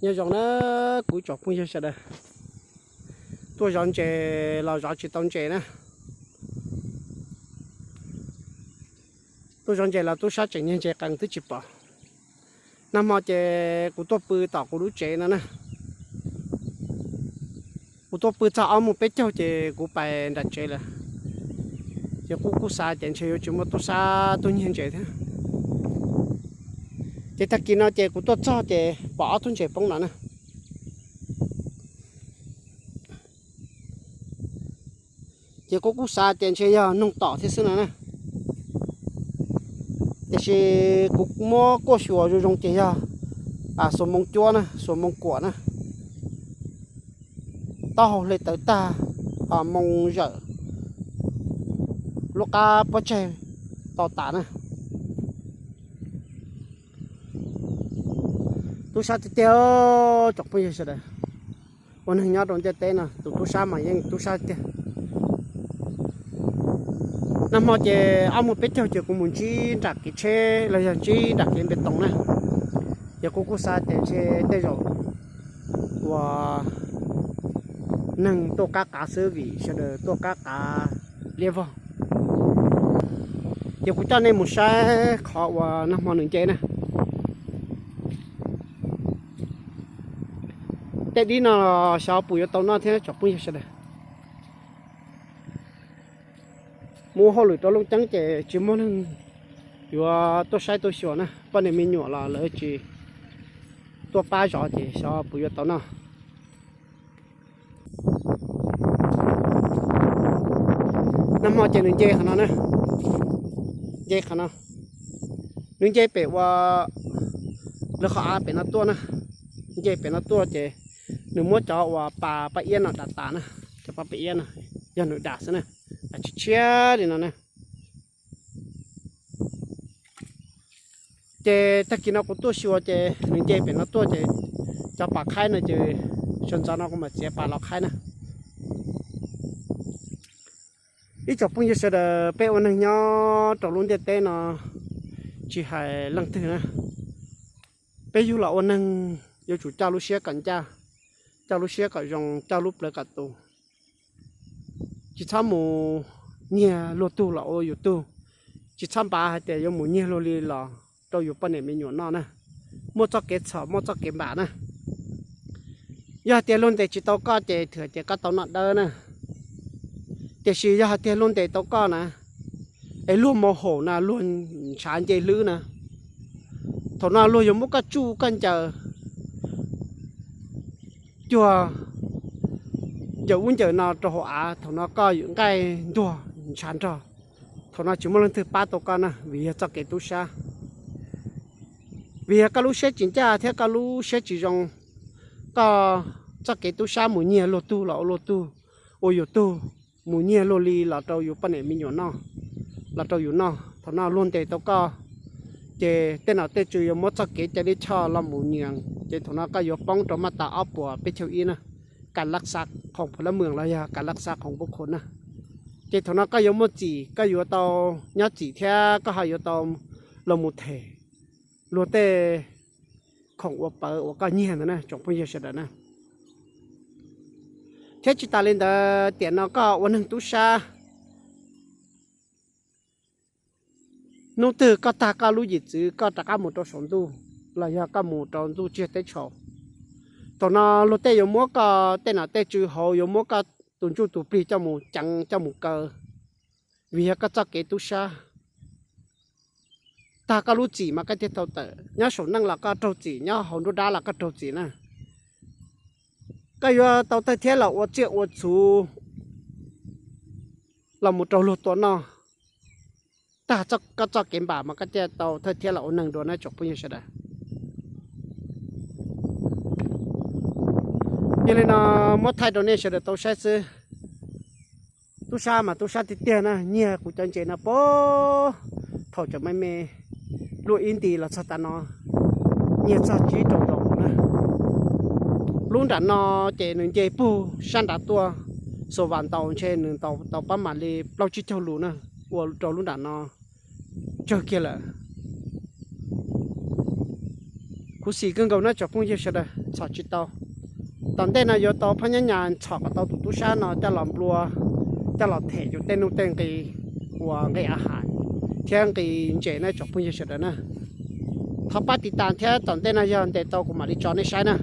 Nyob zoo na kuv tsoom phooj ywg sawv daws, tuaj zov ntses los zov tsis tau ntses na. Tuaj zov ntses los tub sab tseem nyiag ntses qees twb tsis pom. Nag hmo ces kuv tuaj pw tom kuv lub tsev no na. Kuv tuaj pw txog ob moos peb caug ces kuv pais nram tsev lawm. Ces kuv kuj xav tias ntshe yuav tsis muaj tub sab tuaj nyiag ntses thiab. Ces tag kis no ces kuv tuaj txog ces pom ob tug ntses poob no na. Ces kuv kuj xav tias ntshe yog noog tom thiab xwb no na. Tiam sis kuv muab kuaj xyuas zoo zoo ces yog xuas moo cuab na, xuas moo kuam na. Taub hau hle tawv tag, moo zawm, lub qab pob tsaig to tas na. Tub sab tiag tiag, tsoom phooj ywg sawv daws. Ua neeg nyob rau ntiaj teb no tus tub sab mas yeej tub sab tiag. Nag hmo ces ob moos peb caug ces kuv mus ntsib nram kev tsheb los yog ntsib nram kev npe toos na. Ces kuv kuj xav tias ntshe tej zaum uas neeg tuaj qab qav xwb vim sawv daws tuaj qab qav liab vog. Ces kuv coj nej mus saib qhov uas nag hmo nws nce na. Tej dib no xyov puas yuav tau noj thiab tsoom phooj ywg sawv daws. Mus ua hauj lwm rau Looj Ceeb ces tsis muaj neeg yuav tuaj saib tuaj xyuas na, poj niam me nyuam los lawv tsis tuaj pab zov ces xyov puas yuav tau noj. Nag hmo ces nws nce qhov no na, nce qhov no, nws nce pem ua lawv qhov av pem no tuaj na, nce pem no tuaj ces nws muab cov uas pas paj iab no dam tas na, cov pas paj iab no yog nws dam xwb na, dam tshiab tshiab li no na. Ces tag kis no kuv tuaj xyuas ces nws nce pem no tuaj ces cov pas qhaib no ces sawv ntxov no kuv mam txiav pas los qhaib na. Ib tsoom phooj ywg sawv daws, peb ua neeg nyob rau lub ntiaj teb no tsis hais leej twg na, peb yug los ua neeg yuav tsum coj lub siab kom ncaj, coj lub siab kom zoo, coj lub plawv kom tus. Tsis txhob mus nyiag luag tug los ua yus tug, tsis txhob npav hais tias yuav mus nyiag luag li los rau yus poj niam me nyuam noj na. Muaj txoj kev txhaum muaj txoj kev npam na. Yog hais tias luag ntes tsis tau koj ces thwm tias koj tau noj dawb na. Tiam sis yog hais tias luag ntes tau koj na, es luag mus haum na, luag ntshav nce hlwb na, thaum no luag yuav muab koj tsuj koj ncaws cuag ncaws ub ncaws no rau hauv av, thaum no koj yuav nqaij ntuag ntshav nrog. Thaum no tsis muaj leej twg pab tau koj na, vim yog txoj kev tub sab. Vim yog koj lub siab tsis ncaj thiab koj lub siab tsis zoo, koj txoj kev tub sab mus nyiag luag tug los ua luag tug, ua yus tug, mus nyiag luag li los rau yus poj niam me nyuam noj, los rau yus noj. Thaum no luag ntes tau koj, ces tej nom tej tswv yuav muab txoj kev cai lij choj los mus nyiag, ces thaum no koj yuav poob rau maj tas ob puas peb caug ib na, kas laj xa khoom phuv lab mwm los yog kas laj xa khoom pub khun na. Ces thaum no koj yuav muaj txim, koj yuav tau nyob txim thiab koj ho yuav tau los mus them luag tej khoom ua pawv uas koj nyiag ntawd na tsoom phooj ywg sawv daws na. Thiab tsis tas li ntawd tiam no koj ua neeg tub sab, hnub twg koj tag koj lub yim txwv koj rov qab mus rau saum ntuj los yog koj mus rau ntuj tsiag teb tshau, thaum no luag tej yuav muab koj tej nom tej tswv hauv, yuav muab koj tus ntsuj tus plig coj mus ceev coj mus kaw, vim yog koj txoj kev tub sab. Tag koj lub txim mas koj thiaj tau tawm. Nyob saum neej los koj raug txim, nyob hauv nruab dab los koj raug txim na. Koj yuav tau thawj thiab los ua tsiaj ua txhu los mus rau luag tua noj. Tag koj txoj kev npam mas koj thiaj tau thawj thiab los ua neeg dua na tsoom phooj ywg sawv daws. Yog li no muab thaij rau nej sawv daws tau saib xwb. Tub sab mas tub sab tiag tiag na, nyiag kuv cov ntses no puag thaum tseem me me, luaj ib nti los txog tav no, nyiag txog tsib rau zaus na. Lub nram no ces nws nce puag sab nrad tuaj, xuas vas ntaus ntshe nws ntaus tau pab mam li plaub tsib caug lus na, ua rau lub nram no tsawg kiag lawm. Khuv xim kawg nkaus na tsoom phooj ywg sawv daws, txhom tsis tau. Tom ntej no yuav tau phab nyab nyas txhom kom tau tus tub sab no coj los nplua, coj los them yus tej nuj tej nqi uas nqi a has thiab nqi ntses na tsoom phooj ywg sawv daws na. Thov pab tiv tas thiab tom ntej no yog ntes tau kuv mam li tso nej saib na.